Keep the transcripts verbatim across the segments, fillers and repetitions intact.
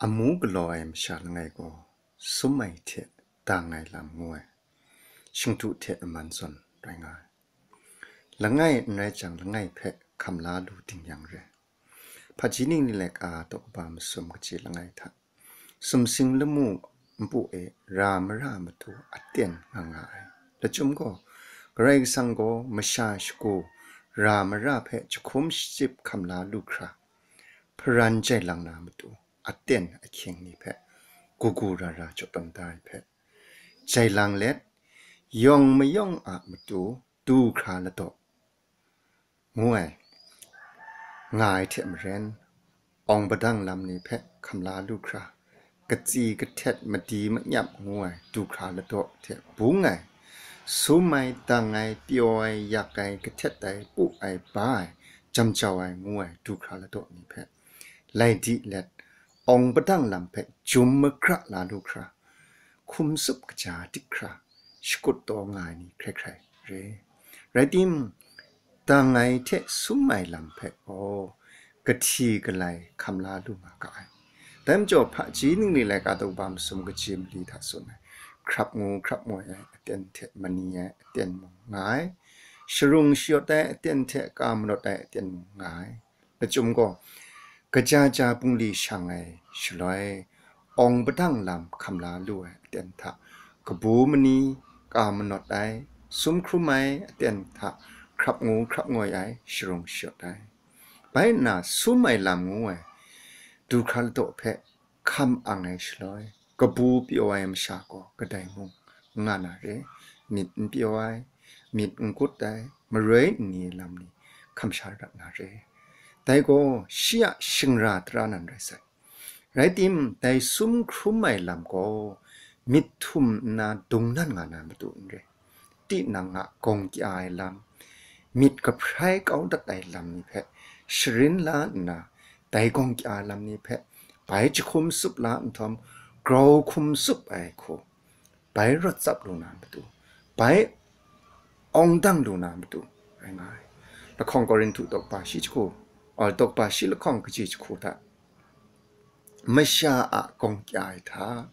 Amu galaw ai masha langai gaw sum ai hte dang ai lam ngu ai, shingtu hte aman zawn rai nga ai. Langai n rai jang, langai hpe hkam la lu ding yang re. Hpaji ning ni laika daw kaba masum kaji langai hta, sumsing lamu npu e ra mara matu aten nga nga ai. Lachyum gaw, Karai Kasang gaw masha shagu ra mara hpe jahkum shachyip hkam la lu hkra, hparan jai lang na matu aten ahkying ni hpe gugu ra ra jaw tawn da ai hpe jai lang let, yawng mayawng a matu du hkra ladaw ngu ai, nga ai hte maren, awng padang lam ni hpe hkam la lu hkra, katsi kahtet madi manyap ngu ai du hkra ladaw hte bung ai, sum ai, dang ai, pyaw ai, yak ai, kahtet ai, pu ai, ba ai, jam jau ai ngu ai du hkra ladaw ni hpe lai di let, awng padang lam hpe jum magara la lu hkra, hkum tsup kaja dik hkra, shakut taw nga ai ni hkrai hkrai re. Rai tim, dang ai hte sum ai lam hpe gaw kahti kalai hkam la lu nga ga ai. Dai majaw, hpaji ning ni laika daw kaba masum kaji mali hta tsun ai, hkrap ngu hkrap ngoi ai aten hte mani ai aten mung nga ai, sharung shayawt ai aten hte ka manawt ai aten mung nga ai. Lachyum gaw, kaja ja bungli shang ai shaloi, awng padang lam hkam la lu ai aten hta, kabu mani, ka manawt ai, sum hkrum ai aten hta, hkrap ngu hkrap ngoi ai, sharung shayawt ai. Bai nna, sum ai lam ngu ai du hkra ladaw hpe hkam ang ai shaloi, kabu pyaw ai masha gaw kadai mung n nga na re, myit n pyaw ai, myit n kut ai, maroi n ni ai lam ni hkam sha rat na re. Dai gaw shi a shingra tara nan rai sai. Rai tim, dai sum hkrum ai lam gaw myit htum nna dung nan nga na matu n re. Tinang a gawng kya ai lam, myit kahprai kau dat ai lam ni hpe sharin la nna, dai gawng kya ai lam ni hpe bai jahkum tsup la nhtawm, grau hkum tsup ai hku, bai rawt tsap lu na matu, bai awng dang lu na matu rai nga ai. Lahkawng Korinhtu daw kaba shi jahku, or daw kaba shi lahkawng kaji jahku hta, masha a gawng kya ai hta,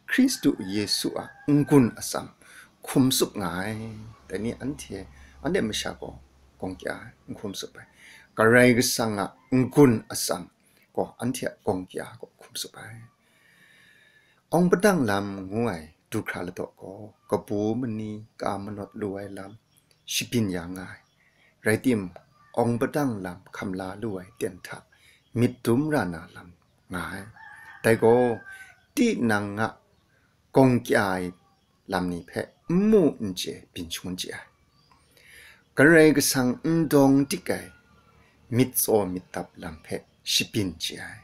Hkristu Yesu a n-gun atsam hkum tsup nga ai. Dai ni anhte, anhte masha gaw gawng kya ai, n hkum tsup ai. Karai Kasang a n-gun atsam gaw anhte a gawng kya gaw hkum tsup ai. Awng padang lam ngu ai du hkra ladaw gaw, kabu mani, ka manawt lu ai lam shabyin ya nga ai. Rai tim, awng padang lam hkam la lu ai ten hta myit dum ra na lam nga ai. Dai gaw, tinang a gawng kya ai lam ni hpe n mu n chye byin shangun chye ai. Karai Kasang n dawng dik ai myit tsaw myit dap lam hpe shabyin chye ai.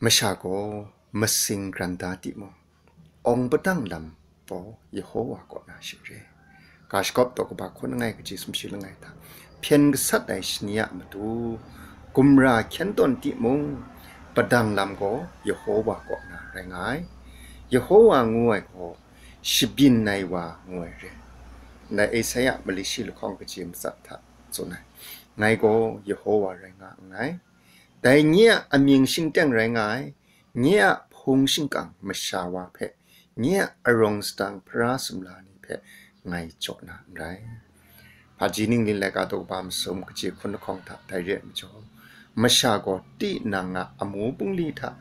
Masha gaw masing gran da timung, awng padang lam gaw Yehowa kaw na shing re. Ga shagawp daw kaba hkun langai kaji sumshi langai hta, hpyen gasat ai shani a matu gumra hkyen tawn timung, padang lam gaw Yehowa kaw na rai nga ai. Yehowa ngu ai gaw shabyin ai wa ngu ai re. Ndai Esaia mali shi lahkawng kaji matsat hta tsun ai, ngai gaw Yehowa rai nga nngai. Dai nye a amying shingteng rai nga ai, nye a hpung shingkang masha wa hpe, nye a arawng sadang hpara sumla ni hpe ngai jaw na n rai. Hpaji ningli laika daw kaba masum kaji hkun lahkawng hta dai re ai majaw, masha gaw tinang a amu bungli hta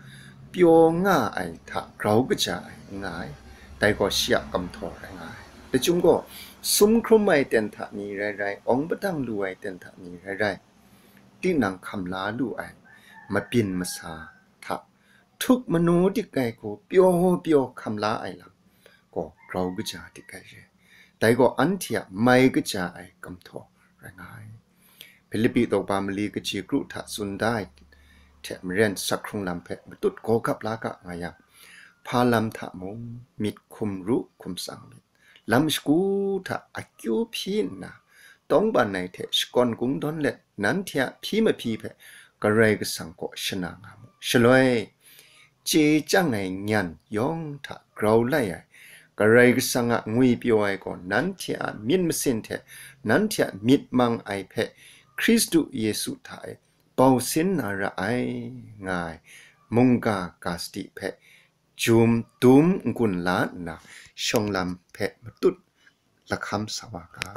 pyaw nga ai hta grau kaja ai n nga ai, dai gaw shi a kamhtaw rai nga ai. Lachyum gaw, sum hkrum ai ten hta ni rai rai, awng padang lu ai ten hta ni rai rai, tinang hkam la lu ai mabyin masa hta htuk manu dik ai hku pyaw pyaw hkam la ai lam gaw grau kaja dik ai re. Dai gaw anhte a mai kaja ai kamhtaw rai nga ai. Hpilipi daw kaba mali kaji kru hta tsun da ai hte maren, sak hkrung lam hpe matut gaw gap la ga nga yang, hpa lam hta mung myit hkum ru hkum tsang myit, lam shagu hta akyu hpyi nna, tawngban ai hte shakawn kungdawn let, nanhte a hpyi mahpyi hpe Karai Kasang kaw shana nga mu. Shaloi, chye chyang ai nyan yawng hta grau lai ai Karai Kasang a ngwipyaw ai gaw nanhte a myit masin hte nanhte a myit mang ai hpe Hkristu Yesu hta e bau sin na ra ai, nga ai mungga ga sadi hpe jum dum n-gun la nna, shawng lam hpe matut lahkam sa wa ga.